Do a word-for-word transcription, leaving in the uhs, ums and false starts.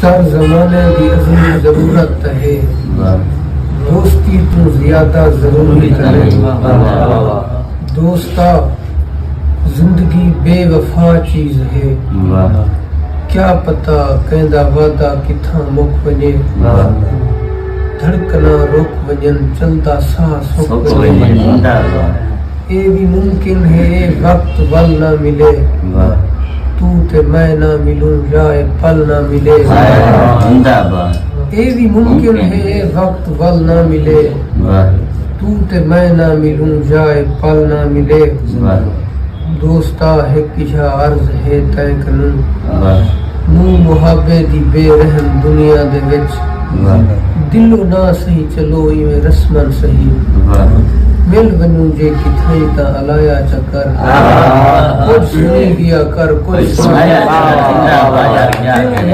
سر زمانے دی عظیم ضرورت تاں ہے، دوستی توں زیادہ ضروری تاں ہے۔ دوستا، زندگی بے وفا چیز ہے، کیا پتہ کیندا وعدہ کتھاں مک ونڄے۔ دھڑکناں رک ونڄن، چلدا ساہ سک ونڄے۔ اے وی ممکن ہے اے وقت ول نہ ملے، توں تے میں نہ ملوں یا اے پل نہ ملے۔ اے وی ممکن ہے اے وقت ول نہ ملے، توں تے میں نہ ملوں یا اے پل نہ ملے۔ دوستا، ہک ایہا عرض ہے تیں کنوں، منہ محابے دی بے رحم دنیا دے وچ، دلوں نہ سہی، چلو ایویں رسماً سہی، مل ونڄوں جے کتھائیں تاں الایا چا کر، کجھ سݨی ڳیا کر، کجھ سݨایا چا کر۔